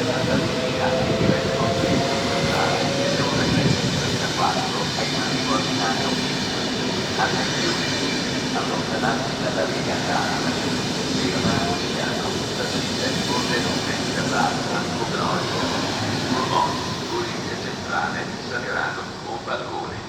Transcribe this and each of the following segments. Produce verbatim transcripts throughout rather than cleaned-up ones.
Santa Lucia, diretto Centro Centrale, alle ore tredici e trentaquattro, arrivo a Milano. Attenzione, allontanarsi dalla via Carla, Leonardo Milano, tracciate Pordenone, Carrara, Cobrolco, Bormoli, Gorizia Centrale, San Grado o Balcone.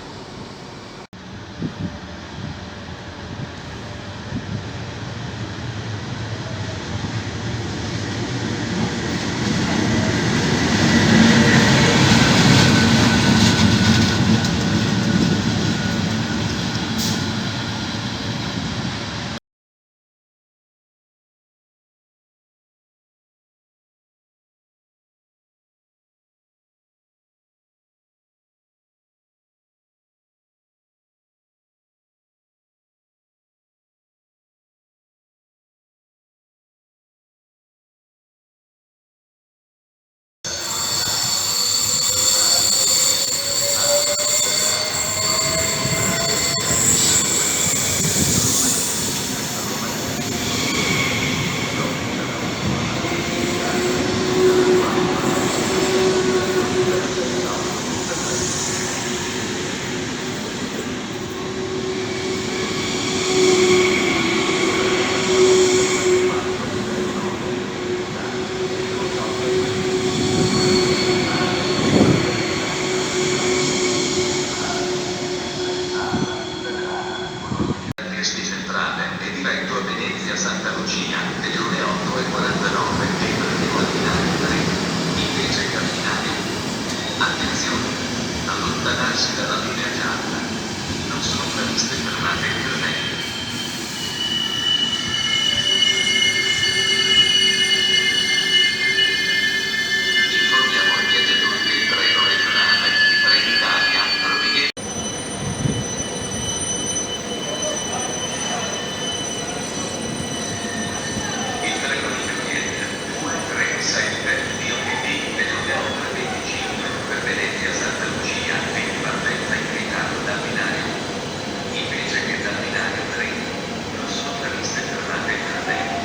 Trieste Centrale è diretto a Venezia Santa Lucia, delle ore otto e quarantanove, e prevede al binario tre, invece che al binario uno. Attenzione! Allontanarsi dalla linea gialla. Non sono previste fermate per lei. Informiamo il viaggiatore che il treno regionale di Trenitalia, proveniente Il treno di Fiumicino due tre sette D O T D delle ore otto e venticinque per Venezia Santa Lucia è in partenza in ritardo dal binario uno, invece che dal binario tre. Non sono previste fermate per lei.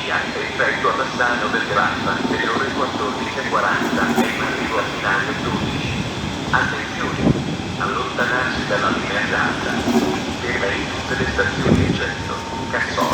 Via Prefetto Bassano Belgraffa, per le ore quattordici e quaranta, è in arrivo al binario dodici. Attenzione! Allontanarsi dalla linea gialla. Ferma in tutte le stazioni eccetto Cassò.